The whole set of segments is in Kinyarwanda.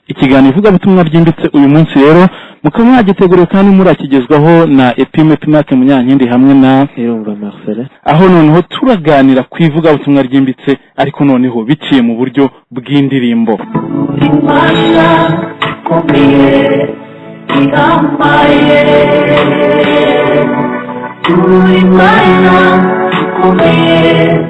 Ikiganiro ivugabutumwa ryimbitse uyu munsi rero mukaba mwagiteguriwe kandi murakigezwaho na Epime Pimake Munyankindi hamwe na Irumva Marcelin. Aho noneho turaganira ku ivugabutumwa ryimbitse, ariko noneho biciye mu buryo bw'indirimbo. Imana ikomeye ihambaye, Imana ikomeye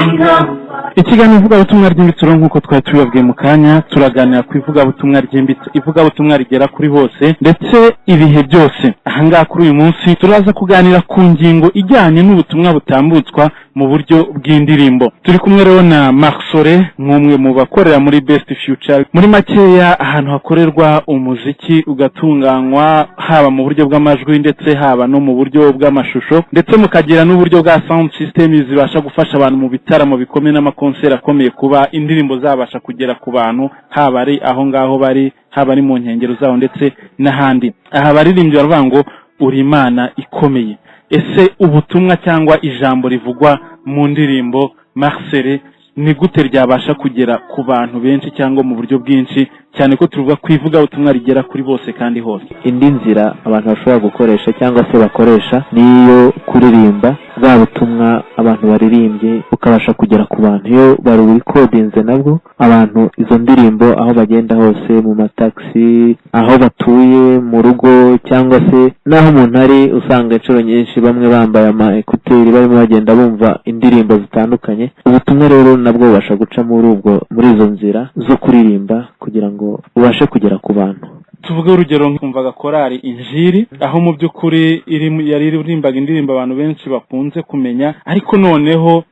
ihambaye. Ikiganiro ivugabutumwa ryimbitse rero, nk'uko twari tubibabwiye mu kanya, turaganira ku ivugabutumwa ryimbitse, ivugabutumwa rigera kuri bose ndetse ibihe byose. Ahangaha kuri uyu munsi turaza kuganira ku ngingo ijyanye n'ubutumwa butambutswa mu buryo bw'indirimbo. Turi kumwe rero na Marcelin, nk'umwe mu bakorera muri Best Future, muri makeya ahantu hakorerwa umuziki ugatunganywa, haba mu buryo bw'amajwi ndetse haba no mu buryo bw'amashusho, ndetse mukagira n'uburyo bwa sound system zibasha gufasha abantu mu bitaramo bikomeye n'amakonseri akomeye, kuba indirimbo zabasha kugera ku bantu, haba ari aho ngaho bari, haba ari mu nkengero zaho ndetse n'ahandi. Aha abaririmbyi baravuga ngo "Uri Imana ikomeye". Ese ubutumwa cyangwa ijambo rivugwa mu ndirimbo, Marcel, ni gute ryabasha kugera ku bantu benshi cyangwa mu buryo bwinshi, cyane ko tuvuga ku ivugabutumwa rigera kuri bose kandi hose? Indi nzira abantu bashobora gukoresha cyangwa se bakoresha ni iyo kuririmba. Bwa butumwa abantu baririmbye bukabasha kugera ku bantu iyo barurecordinze nabwo. Abantu izo ndirimbo aho bagenda hose, mu matagisi, aho batuye mu rugo cyangwa se n'aho umuntu ari, usanga inshuro nyinshi bamwe bambaye ama écouteurs, barimo bagenda bumva indirimbo zitandukanye. Ubutumwa rero nabwo bubasha guca muri izo nzira zo kuririmba kugira ngo bubashe kugera ku bantu. Tuvuge urugero, nkumvaga korali Injiri, aho mu by'ukuri yari iririmbaga indirimbo abantu benshi bakunze kumenya. Ariko noneho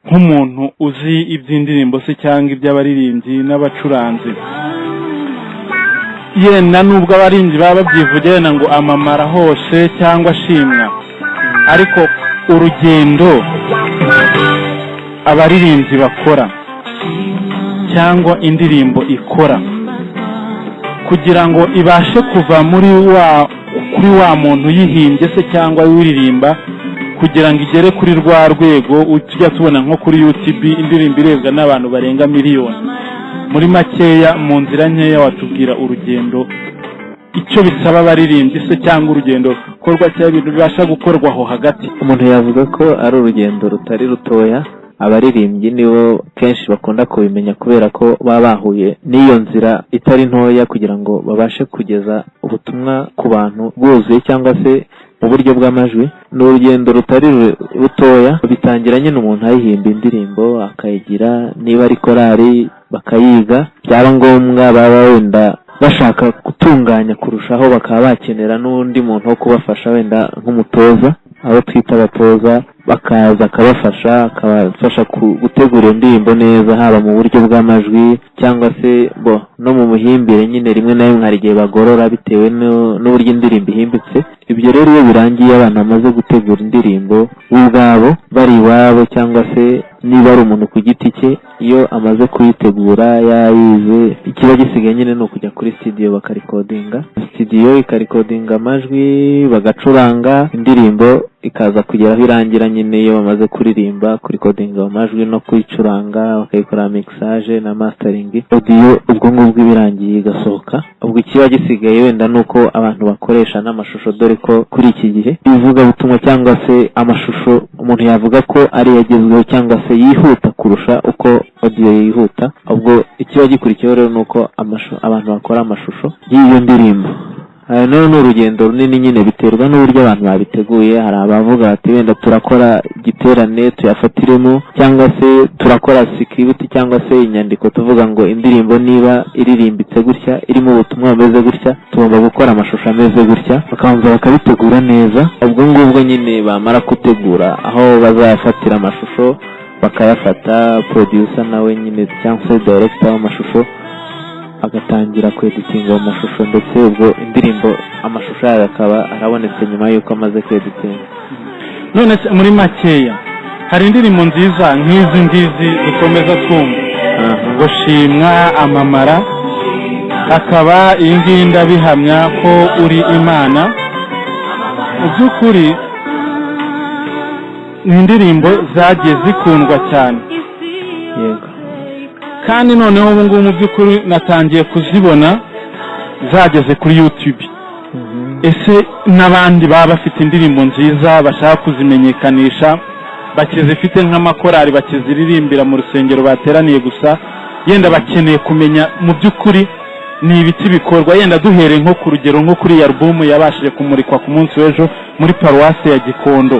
nk'umuntu uzi iby'indirimbo se cyangwa iby'abaririmbyi n'abacuranzi, yenda nubwo abaririmbyi baba babyivugira yenda ngo amamara hose cyangwa ashimwa, ariko urugendo abaririmbyi bakora cyangwa indirimbo ikora kugira ngo ibashe kuva muri wa kuri wa muntu uyihimbye se cyangwa uririmba, kugira ngo igere kuri rwa rwego tujya tubona nko kuri YouTube, indirimbo irebwa n'abantu barenga miliyoni, muri makeya, mu nzira nkeya, watubwira urugendo, icyo bisaba abaririmbyi se cyangwa urugendo rukorwa cyangwa ibintu bibasha gukorwa aho hagati? Umuntu yavuga ko ari urugendo rutari rutoya. Abaririmbyi nibo kenshi bakunda kubimenya, kubera ko baba bahuye n'iyo nzira itari ntoya kugira ngo babashe kugeza ubutumwa ku bantu bwuzuye cyangwa se mu buryo bw'amajwi. Ni urugendo rutari rutoya. Bitangira nyine umuntu ayihimba indirimbo, akayigira, niba ari korali bakayiga, byaba ngombwa baba wenda bashaka gutunganya kurushaho, bakaba bakenera n'undi muntu wo kubafasha, wenda nk'umutoza, abo twita abatoza, bakaza akabafasha, akabafasha gutegura iyo ndirimbo neza, haba mu buryo bw'amajwi cyangwa se bo no mu mihimbire nyine. Rimwe na rimwe hari igihe bagorora bitewe n'uburyo indirimbo ihimbitse. Ibyo rero iyo birangiye, abantu bamaze gutegura indirimbo bo ubwabo bari iwabo, cyangwa se niba ari umuntu ku giti cye, iyo amaze kuyitegura yayize, ikiba gisigaye nyine ni ukujya kuri studio bakarecordinga, studio ikarecordinga amajwi, bagacuranga, indirimbo ikaza kugera aho irangira nyine iyo bamaze kuririmba, kurecordinga amajwi no kuyicuranga, bakayikora mixage na mastering audio. Ubwo ngubwo iba irangiye, igasohoka. Ubwo ikiba gisigaye wenda ni uko abantu bakoresha n'amashusho, dore ko kuri iki gihe ivugabutumwa cyangwa se amashusho umuntu yavuga ko ari agezweho cyangwa se yihuta kurusha uko audio yihuta. Ubwo ikiba gikurikiyeho rero ni uko abantu bakora amashusho y'iyo ndirimbo. Aya nayo ni urugendo runini nyine, biterwa n'uburyo abantu babiteguye. Hari abavuga bati wenda turakora igiterane tuyafatiremo, cyangwa se turakora script cyangwa se inyandiko, tuvuga ngo indirimbo niba iririmbitse gutya, irimo ubutumwa bumeze gutya, tugomba gukora amashusho ameze gutya, bakabanza bakabitegura neza. Ubwo ngubwo nyine bamara gutegura aho bazayafatira amashusho, bakayafata, producer nawe nyine cyangwa se director w'amashusho agatangira kweditinga ayo mashusho, ndetse ubwo indirimbo amashusho yayo akaba arabonetse nyuma y'uko amaze kweditinga. None se muri makeya, hari indirimbo nziza nk'izi ngizi dukomeza twumva ngo "Shimwa", "Amamara", akaba iyi ngiyi "Ndabihamya ko uri Imana". Mu by'ukuri ni indirimbo zagiye zikundwa cyane. Yego. Kandi noneho ubu ngubu mu by'ukuri natangiye kuzibona zageze kuri YouTube. Ese n'abandi baba bafite indirimbo nziza bashaka kuzimenyekanisha, bakizifite nk'amakorari bakiziririmbira mu rusengero bateraniye gusa, yenda bakeneye kumenya mu by'ukuri ni ibiki bikorwa, yenda duhereye nko ku rugero nko kuri iyi alubumu yabashije kumurikwa ku munsi w'ejo muri paruwasi ya Gikondo?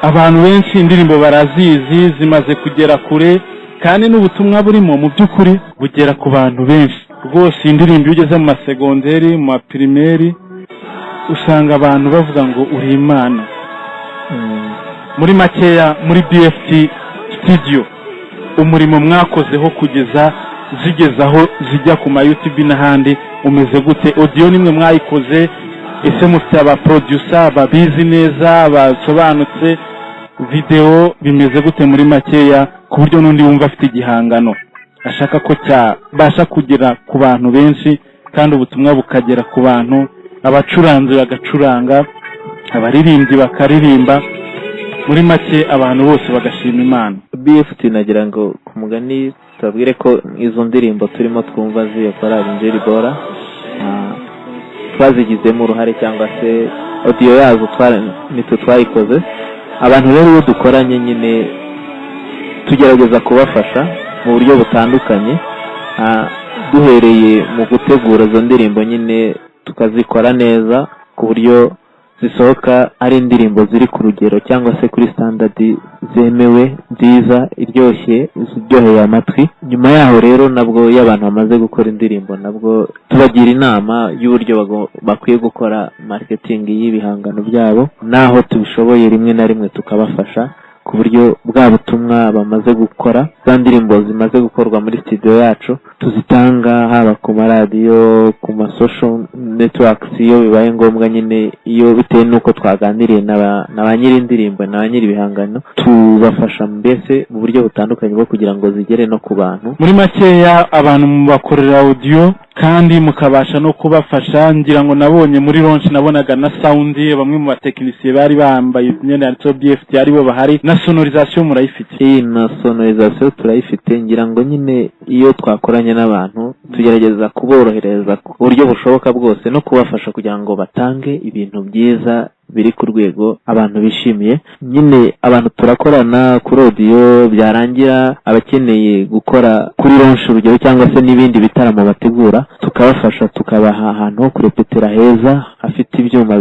Abantu benshi indirimbo barazizi, zimaze kugera kure, kandi n'ubutumwa burimo mu by'ukuri bugera ku bantu benshi rwose. Iyi ndirimbo iyo ugeze mu masegonderi, mu mapirimeri, usanga abantu bavuga ngo uri Imana. Muri makeya, muri BFT Studio umurimo mwakozeho kugeza zigeze aho zijya ku ma YouTube n'ahandi umeze gute? Audio nimwe mwayikoze? Ese mufite aba producer babizi neza, basobanutse? Video bimeze gute muri makeya, ku buryo n'undi wumva afite igihangano ashaka ko cyabasha kugera ku bantu benshi kandi ubutumwa bukagera ku bantu, abacuranzi bagacuranga, abaririmbyi bakaririmba, muri make abantu bose bagashima Imana? BFT, nagira ngo ku mugani tubabwire ko izo ndirimbo turimo twumva z'iyo korali Injiri Bora, twazigizemo uruhare cyangwa se audio yazo nitwe twayikoze. Abantu rero iyo dukoranye nyine tugerageza kubafasha mu buryo butandukanye, duhereye mu gutegura izo ndirimbo nyine, tukazikora neza ku buryo zisohoka ari indirimbo ziri ku rugero cyangwa se kuri standard zemewe, nziza, iryoshye, ziryoheye amatwi. Nyuma yaho rero nabwo iyo abantu bamaze gukora indirimbo, nabwo tubagira inama y'uburyo bakwiye gukora marketing y'ibihangano byabo, naho tubishoboye rimwe na rimwe tukabafasha ku buryo bwa butumwa bamaze gukora, za ndirimbo zimaze gukorwa muri studio yacu, tuzitanga haba ku maradiyo, ku ma social networks iyo bibaye ngombwa nyine, iyo bitewe n'uko twaganiriye na ba nyiri indirimbo na ba nyiri ibihangano, tubafasha mbese mu buryo butandukanye bwo kugira ngo zigere no ku bantu. Muri makeya, abantu mubakorera audio kandi mukabasha no kubafasha. Ngira ngo nabonye muri launch, nabonaga na sound, bamwe mu batekinisiye bari bambaye imyenda yanditseho BFT aribo bahari. Na sonorisation murayifite? Iyi na sonorisation turayifite. Ngira ngo nyine iyo twakoranye n'abantu tugerageza kuborohereza ku buryo bushoboka bwose no kubafasha kugira ngo batange ibintu byiza biri ku rwego abantu bishimiye. Nyine abantu turakorana kuri audio, byarangira abakeneye gukora kuri launch urugero cyangwa se n'ibindi bitaramo bategura, tukabafasha, tukabaha ahantu ho kurepetera heza hafite ibyuma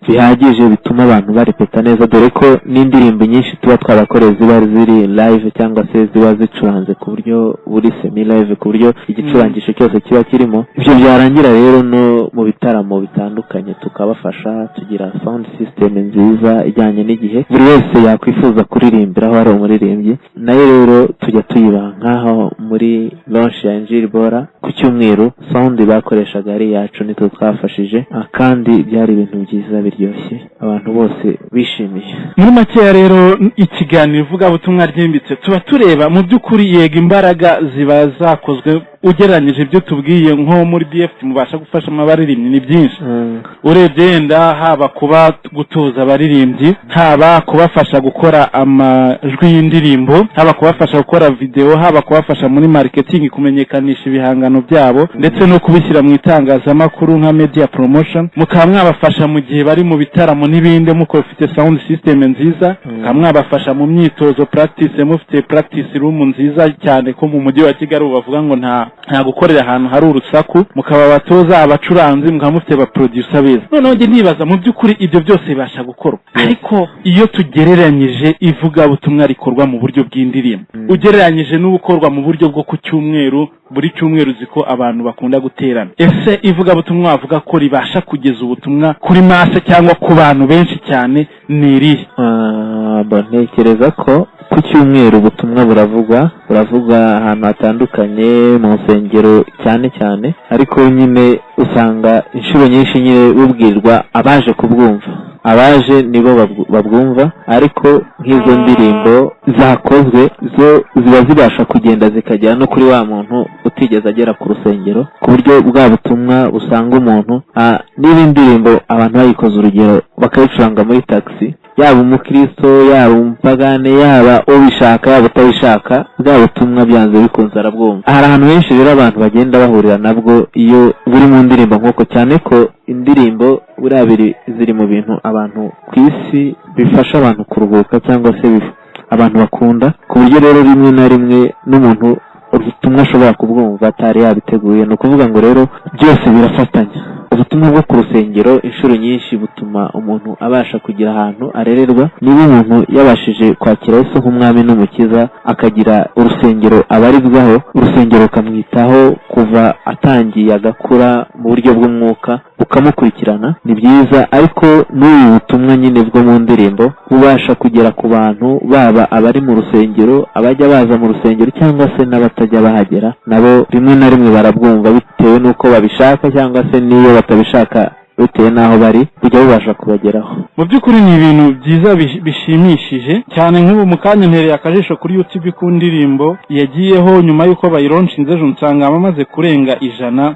bihagije bituma abantu barepeta neza, dore ko n'indirimbo nyinshi tuba twabakoreye ziba ziri live cyangwa se ziba zicuranze ku buryo buri semi live, ku buryo igicurangisho cyose kiba kirimo. Ibyo byarangira rero no mu bitaramo bitandukanye tukabafasha, tugira sound system nziza ijyanye n'igihe buri wese yakwifuza kuririmbiraho ari umuririmbyi. Nayo rero tujya tuyibaha, nk'aho muri launch ya Injiri Bora ku cyumweru sound bakoreshaga ari iyacu, nitwe twafashije, kandi byari ibintu byiza biryoshye abantu bose bishimiye. Muri makeya rero, ikiganiro ivugabutumwa ryimbitse tuba tureba mu by'ukuri, yego, imbaraga ziba zakozwe ugereranyije ibyo tubwiye nko muri BFT mubasha gufasha abaririmbyi ni byinshi. Urebye yenda haba kuba gutoza abaririmbyi, haba kubafasha gukora amajwi y'indirimbo, haba kubafasha gukora video, haba kubafasha muri marketing, kumenyekanisha ibihangano byabo ndetse no kubishyira mu itangazamakuru nka media promotion, mukaba mwabafasha mu gihe bari mu bitaramo n'ibindi, mufite sound system nziza, mukaba mwabafasha mu myitozo, practice, mufite practice room nziza cyane, ko mu mujyi wa Kigali ubu bavuga ngo nta gukorera ahantu hari urusaku, mukaba abatoza, abacuranzi, mukaba mufite ba producer beza. Noneho njye ntibaza, mu by'ukuri ibyo byose bibasha gukorwa, ariko iyo tugereranyije ivugabutumwa rikorwa mu buryo bw'indirimbo ugereranyije n'ubukorwa mu buryo bwo ku cyumweru, buri cyumweru uzi ko abantu bakunda guterana, ese ivugabutumwa wavuga ko ribasha kugeza ubutumwa kuri masse cyangwa ku bantu benshi cyane ni irihe? Bon, ntekereza ko ku cyumweru ubutumwa buravugwa ahantu hatandukanye, mu nsengero cyane cyane, ariko nyine usanga inshuro nyinshi nyine bubwirwa abaje kubwumva, abaje nibo babwumva. Ariko nk'izo ndirimbo zakozwe zo ziba zibasha kugenda zikagera no kuri wa muntu utigeze agera ku rusengero, ku buryo bwa butumwa busanga umuntu. Niba indirimbo abantu bayikoze, urugero bakayicuranga muri taxi. Yaba umukristo, yaba umupagane, yaba ubishaka, yaba utabishaka, bwa butumwa byanze bikunze arabwumva. Hari ahantu henshi rero abantu bagenda bahurira nabwo iyo buri mu ndirimbo, nk'uko cyane ko indirimbo buriya biri ziri mu bintu abantu ku isi bifasha abantu kuruhuka cyangwa se abantu bakunda, ku buryo rero rimwe na rimwe n'umuntu ubutumwa ashobora kubwumva atari yabiteguye. Ni ukuvuga ngo rero byose birafatanya. Ubutumwa bwo ku rusengero inshuro nyinshi butuma umuntu abasha kugira ahantu arererwa. Niba umuntu yabashije kwakira Yesu nk'umwami n'umukiza, akagira urusengero abarizwaho, urusengero rukamwitaho kuva atangiye agakura mu buryo bw'umwuka, bukamukurikirana, ni byiza. Ariko n'ubu butumwa nyine bwo mu ndirimbo bubasha kugera ku bantu, baba abari mu rusengero, abajya baza mu rusengero, cyangwa se n'abatajya bahagera, nabo rimwe na rimwe barabwumva bitewe n'uko babishaka, cyangwa se n'iyo batabishaka, bitewe n'aho bari, bujya bubasha kubageraho. Mu by'ukuri ni ibintu byiza bishimishije cyane. Nk'ubu mu kanya ntereye akajisho kuri YouTube ku ndirimbo yagiyeho nyuma y'uko bayilaunchinze ejo, nsanga bamaze kurenga 100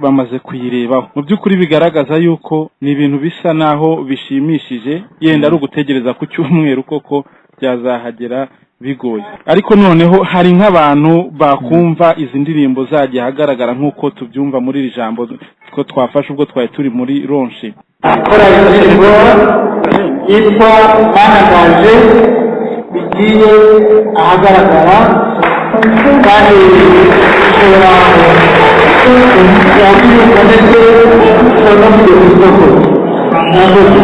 bamaze kuyirebaho. Mu by'ukuri bigaragaza yuko ni ibintu bisa naho bishimishije. Yenda ari ugutegereza ku cyumweru koko byazahagera bigoye. Ariko noneho hari nk'abantu bakumva izi ndirimbo zagiye ahagaragara, nk'uko tubyumva muri iri jambo ko twafashe ubwo twari turi muri launch. Akora indirimbo yitwa Mana Ndaje bigiye ahagaragara, kandi ishobora yakwihuta ndetse ishobora no kujya ku isoko. Murakoze.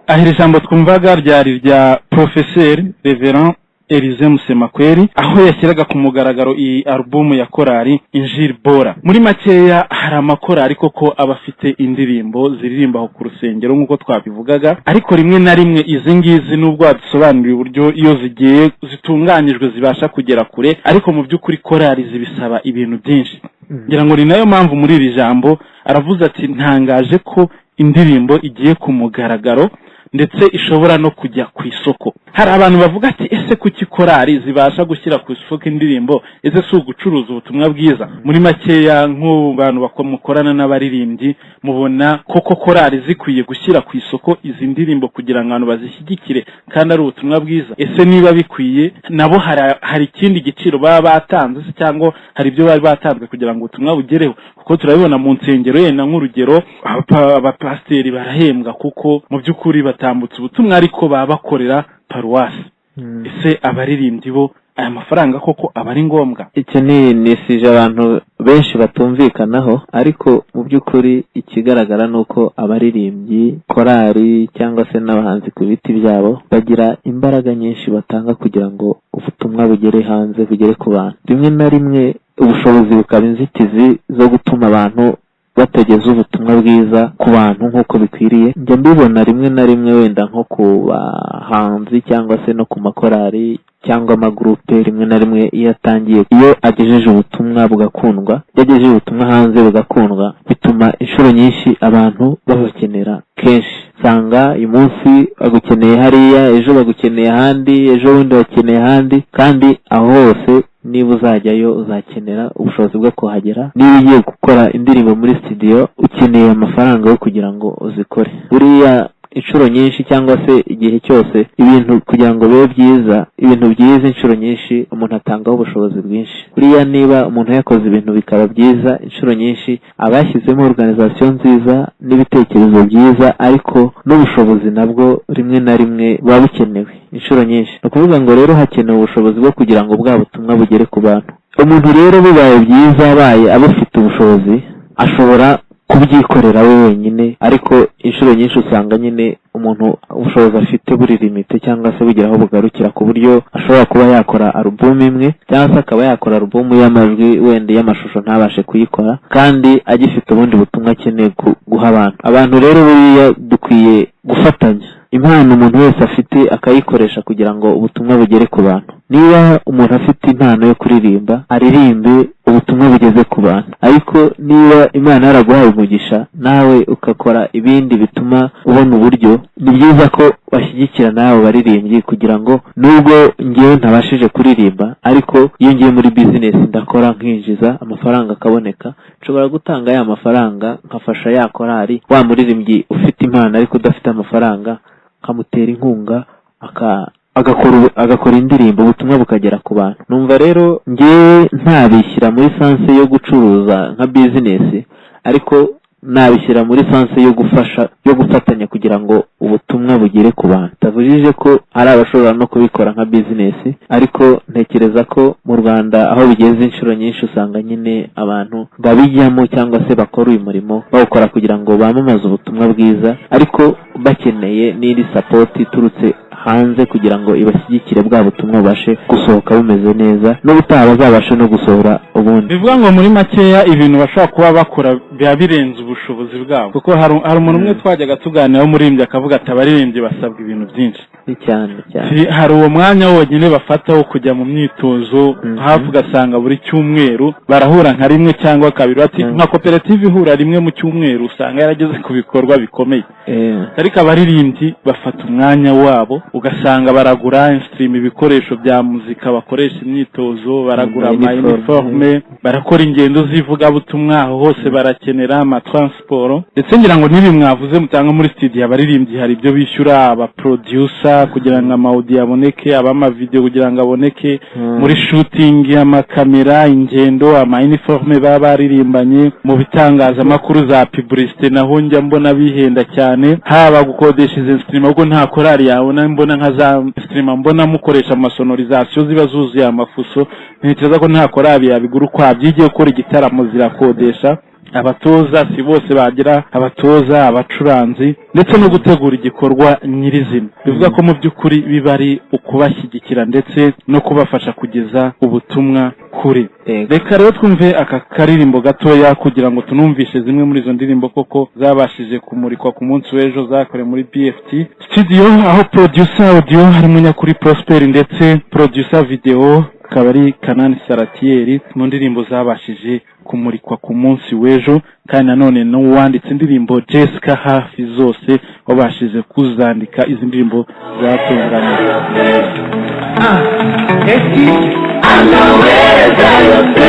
Aho iri jambo twumvaga ryari rya Porofeseri Reverend Elize Musemakweri, aho yashyiraga ku mugaragaro iyi alubumu ya korali Injiri Bora. Muri makeya, hari amakorali koko aba afite indirimbo ziririmba aho ku rusengero nk'uko twabivugaga, ariko rimwe na rimwe izi ngizi, nubwo wadusobanuriye uburyo iyo zigiye zitunganyijwe zibasha kugera kure, ariko mu by'ukuri korali zibisaba ibintu byinshi. Ngira ngo ni nayo mpamvu muri iri jambo aravuze ati: "Ntangaje ko indirimbo igiye ku mugaragaro, ndetse ishobora no kujya ku isoko." Hari abantu bavuga ati: "Ese kuki korali zibasha gushyira ku isoko indirimbo? Ese si ugucuruza ubutumwa bwiza?" Muri makeya, nk'ubu bantu mukorana n'abaririmbyi, mubona koko korali zikwiye gushyira ku isoko izi ndirimbo kugira ngo abantu bazishyigikire kandi ari ubutumwa bwiza? Ese niba bikwiye, nabo hari ikindi giciro baba batanze se, cyangwa hari ibyo bari batanze kugira ngo ubutumwa bugereho? Kuko turabibona mu nsengero, yenda nk'urugero abapasiteri barahembwa kuko mu by'ukuri batambutse ubutumwa, ariko baba bakorera paruwasi. Ese abaririmbyi bo aya mafaranga koko aba ari ngombwa? Icyo ni nisije abantu benshi batumvikanaho, ariko mu by'ukuri ikigaragara ni uko abaririmbyi, korali cyangwa se n'abahanzi ku biti byabo bagira imbaraga nyinshi batanga kugira ngo ubutumwa bugere hanze, bugere ku bantu. Rimwe na rimwe ubushobozi bukaba inzitizi zo gutuma abantu batageza ubutumwa bwiza ku bantu nk'uko bikwiriye. Njya mbibona rimwe na rimwe, wenda nko ku bahanzi cyangwa se no ku makorali cyangwa amagurupe, rimwe na rimwe iyo atangiye, iyo agejeje ubutumwa bugakundwa, iyo agejeje ubutumwa hanze bugakundwa, bituma inshuro nyinshi abantu babakenera kenshi. Usanga uyu munsi bagukeneye hariya, ejo bagukeneye ahandi, ejo bundi bakeneye ahandi, kandi aho hose niba uzajyayo uzakenera ubushobozi bwo kuhagera. Niba ugiye gukora indirimbo muri studio, ukeneye amafaranga yo kugira ngo uzikore. Buriya inshuro nyinshi cyangwa se igihe cyose, ibintu kugira ngo bibe byiza, ibintu byiza inshuro nyinshi umuntu atangaho ubushobozi bwinshi. Buriya niba umuntu yakoze ibintu bikaba byiza, inshuro nyinshi aba yashyizemo organization nziza n'ibitekerezo byiza, ariko n'ubushobozi nabwo rimwe na rimwe buba bukenewe inshuro nyinshi. Ni ukuvuga ngo rero hakenewe ubushobozi bwo kugira ngo bwa butumwa bugere ku bantu. Umuntu rero bibaye byiza abaye abufite ubushobozi, ashobora kubyikorera we wenyine, ariko inshuro nyinshi usanga nyine umuntu ubushobozi afite buri limité cyangwa se bugira aho bugarukira, ku buryo ashobora kuba yakora alubumu imwe cyangwa se akaba yakora alubumu y'amajwi, wenda iy'amashusho ntabashe kuyikora, kandi agifite ubundi butumwa akeneye guha abantu. Abantu rero buriya dukwiye gufatanya, impano umuntu wese afite akayikoresha kugira ngo ubutumwa bugere ku bantu. Niba umuntu afite impano yo kuririmba, aririmbe ubutumwa. ubutumwa bugeze ku bantu. Ariko niba Imana yaraguhaye umugisha nawe ugakora ibindi bituma ubona uburyo, ni byiza ko washyigikira n'abo baririmbyi, kugira ngo nubwo ngewe ntabashije kuririmba, ariko iyo ngiye muri business ndakora nkinjiza amafaranga akaboneka, nshobora gutanga ya mafaranga nkafasha ya korari, wa muririmbyi ufite impano ariko udafite amafaranga, nkamutera inkunga agakora indirimbo, ubutumwa bukagera ku bantu. Numva rero ngewe ntabishyira muri sens yo gucuruza nka business, ariko nabishyira muri sens yo gufasha, yo gufatanya kugira ngo ubutumwa bugere ku bantu. Bitavujije ko hari abashobora no kubikora nka business, ariko ntekereza ko mu Rwanda aho bigeze, inshuro nyinshi usanga nyine abantu babijyamo cyangwa se bakora uyu murimo bawukora kugira ngo bamamaze ubutumwa bwiza, ariko bakeneye n'indi support iturutse hanze kugira ngo ibashyigikire, bwa butumwa bubashe gusohoka bumeze neza, n'ubutaha bazabashe no gusohora ubundi. Bivuga ngo muri makeya ibintu bashobora kuba bakora biba birenze ubushobozi bwabo, kuko hari umuntu umwe twajyaga tuganiraho, umuririmbyi, akavuga ati abaririmbyi basabwa ibintu byinshi. Ni cyane cyane. Hari uwo mwanya wonyine bafata wo kujya mu myitozo, hafi ugasanga buri cyumweru barahura nka rimwe cyangwa kabiri. Bati nka koperative ihura rimwe mu cyumweru usanga yarageze ku bikorwa bikomeye. Ariko abaririmbyi bafata umwanya wabo, ugasanga baragura instrument, ibikoresho bya muzika bakoresha imyitozo, baragura ama Ama uniforme, barakora ingendo z'ivugabutumwa, aho hose barakenera amatransport. Ndetse ngira ngo n'ibi mwavuze mutanga muri studio, abaririmbyi hari ibyo bishyura abaproducer kugira ngo ama audio aboneke, abamavideo kugira ngo aboneke, muri shooting, amakamera, ingendo, ama uniforme baba baririmbanye, mu bitangazamakuru za publicité naho njya mbona bihenda cyane, haba gukodesha izi instrument, ubwo nta korali yabona mbona nka za instrument mbona mukoresha amasonorisation ziba zuzuye amafuso, ntekereza ko nta korali yabigura ukwabyo. Igiye gukora igitaramo zirakodesha abatoza, si bose bagira abatoza, abacuranzi, ndetse no gutegura igikorwa nyirizina. Bivuga ko mu by'ukuri biba ari ukubashyigikira ndetse no kubafasha kugeza ubutumwa kure. Reka rero twumve aka karirimbo gatoya kugira ngo tunumvishe zimwe muri izo ndirimbo koko zabashije kumurikwa ku munsi w'ejo, zakorewe muri BFT Studio, aho producer audio harimo Nyakuri Prosper, ndetse producer video akaba ari Kanani Saratieri, mu ndirimbo zabashije kumurikwa ku munsi w'ejo. Kandi nanone n'uwanditse indirimbo Jessica, hafi zose wabashije kuzandika izi ndirimbo zatunganyijwe. Anaweza yote.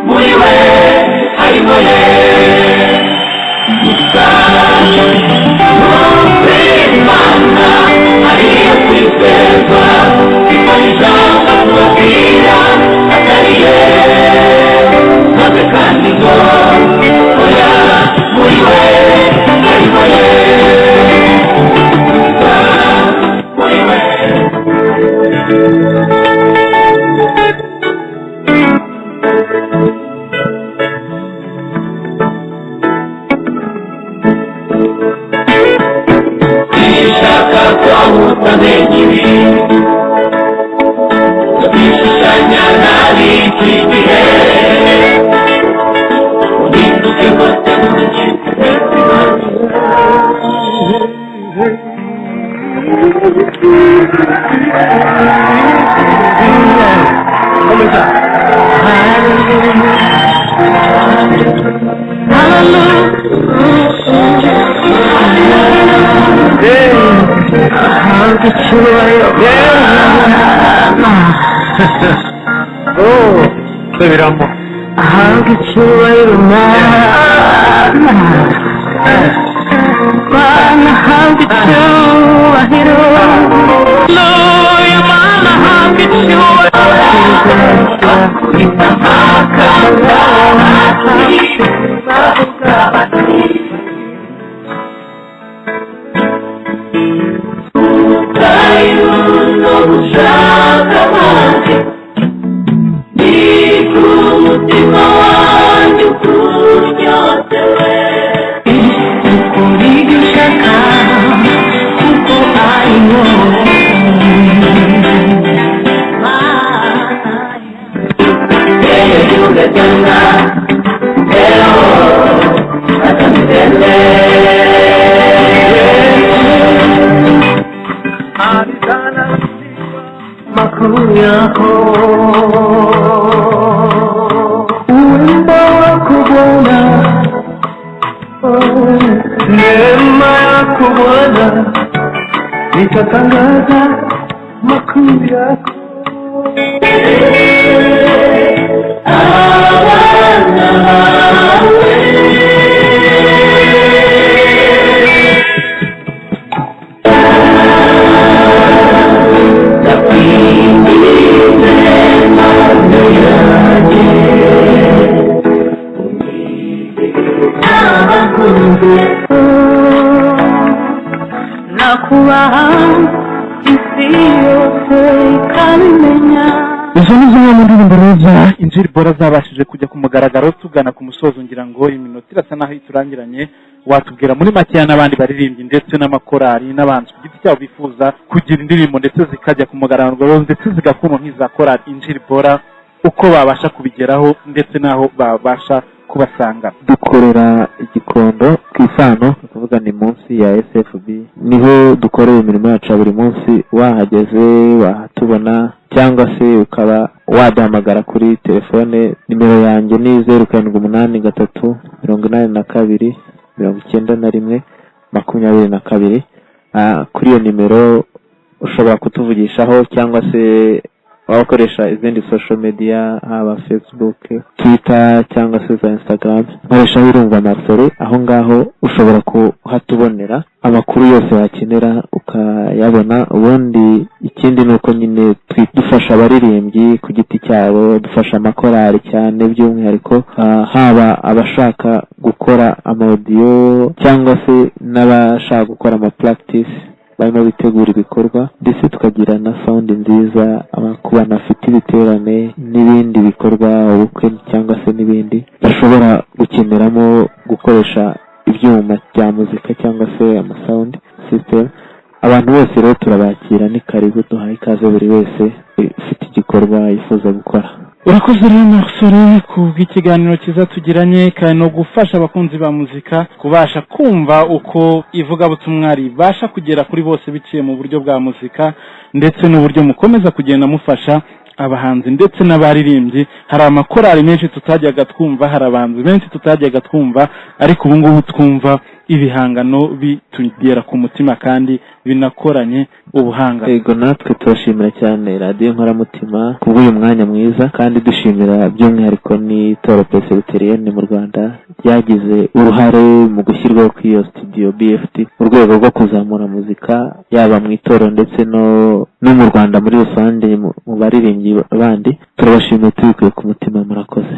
Muri we harimo ye gusa, Imana ariyo kwizerwa, imana ijambo tubabwira atari ye maze kandi ngo oya, muri we harimo ye gusa, muri we. Ishaka ko utamenya ibi bishushanya n'ab'iki gihe, uhinduke rwose mu gihe. Subiramo. Ahabwa icyubahiro Mana, Mana ahabwa icyubahiro. Haleluya, Mana ahabwa icyubahiro. Ubutayu no gushaka kwanjye ni ku mutima wanjye ukunyotewe ukora ibyo ushaka kuko ari wowe. Yeye yule jana. makuu yako. Wimbo wako Bwana, neema yako Bwana, nitatangaza makuu yako. Abana bawe nakubaha isi yose ikabimenya. Izo ni zimwe mu ndirimbo za Injili Bora zabashije kujya ku mugaragaro. Tugana ku musozo, ngira ngo iminota irasa naho iturangiranye. Watubwira muri makeya n'abandi baririmbyi ndetse n'amakorali n'abantu ku giti cyabo bifuza kugira indirimbo ndetse zikajya ku mugaragaro ndetse zigakundwa nk'iza korali Injili Bora, uko babasha kubigeraho ndetse n'aho babasha kubasanga? Dukorera Igikondo ku Isano, ni ukuvuga ni munsi ya SFB, niho dukorera imirimo yacu ya buri munsi. Wahageze wahatubona, cyangwa se ukaba waduhamagara kuri telefone. Nimero yanjye ni 0783 82 91 22. Kuri iyo nimero ushobora kutuvugishaho, cyangwa se waba ukoresha izindi social media, haba Facebook, Twitter cyangwa se za Instagram, nkoreshaho Irumva Marcel. Aho ngaho ushobora kuhatubonera, amakuru yose wakenera ukayabona. Ubundi ikindi ni uko nyine dufasha abaririmbyi ku giti cyabo, dufasha amakorali cyane by'umwihariko, haba abashaka gukora ama audio cyangwa se n'abashaka gukora ama practice barimo bitegura ibikorwa, ndetse tukagira na sound nziza ku bantu bafite ibiterane n'ibindi bikorwa, ubukwe cyangwa se n'ibindi bashobora gukeneramo gukoresha ibyuma bya muzika cyangwa se ama sound system. Abantu bose rero turabakira, ni karibu, duhaye ikaze buri wese ufite igikorwa yifuza gukora. Urakoze rero Marcel ku bw'ikiganiro cyiza tugiranye, kandi no gufasha abakunzi ba muzika kubasha kumva uko ivugabutumwa ribasha kugera kuri bose biciye mu buryo bwa muzika, ndetse n'uburyo mukomeza kugenda mufasha abahanzi ndetse n'abaririmbyi. Hari amakorali menshi tutajyaga twumva, hari abahanzi benshi tutajyaga twumva, ariko ubu ngubu twumva ibihangano bitugera ku mutima kandi binakoranye ubuhanga. Yego, natwe turashimira cyane Radiyo Nkoramutima kubw'uyu mwanya mwiza, kandi dushimira by'umwihariko n'itorero Presbyterienne mu Rwanda ryagize uruhare mu gushyirwaho kw'iyo studio BFT mu rwego rwo kuzamura muzika, yaba mu itorero ndetse no mu Rwanda muri rusange, mu baririmbyi bandi. Turabashimiye tubikuye ku mutima, murakoze.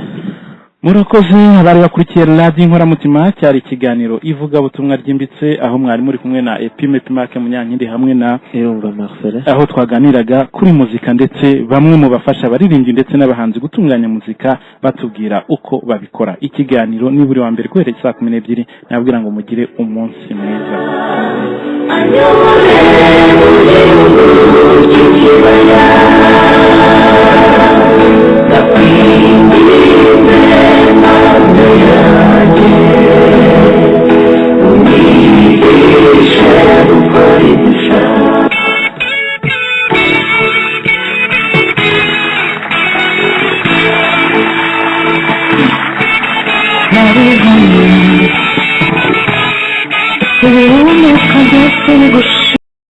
Murakoze abari bakurikiye Radiyo Inkoramutima. Cyari ikiganiro Ivugabutumwa Ryimbitse, aho mwari muri kumwe na Epime Pimake Munyankindi hamwe na Irumva Marcel, aho twaganiraga kuri muzika ndetse bamwe mu bafasha abaririmbyi ndetse n'abahanzi gutunganya muzika batubwira uko babikora. Ikiganiro ni buri wa mbere guhera saa 12. Nabwira ngo mugire umunsi mwiza. Anyobore mu gihugu cy'ikibaya, ndakwinginze Mana yanjye, unyigishe gukora ibyo ushaka. Narihanye, ibihumeka byose bigushima.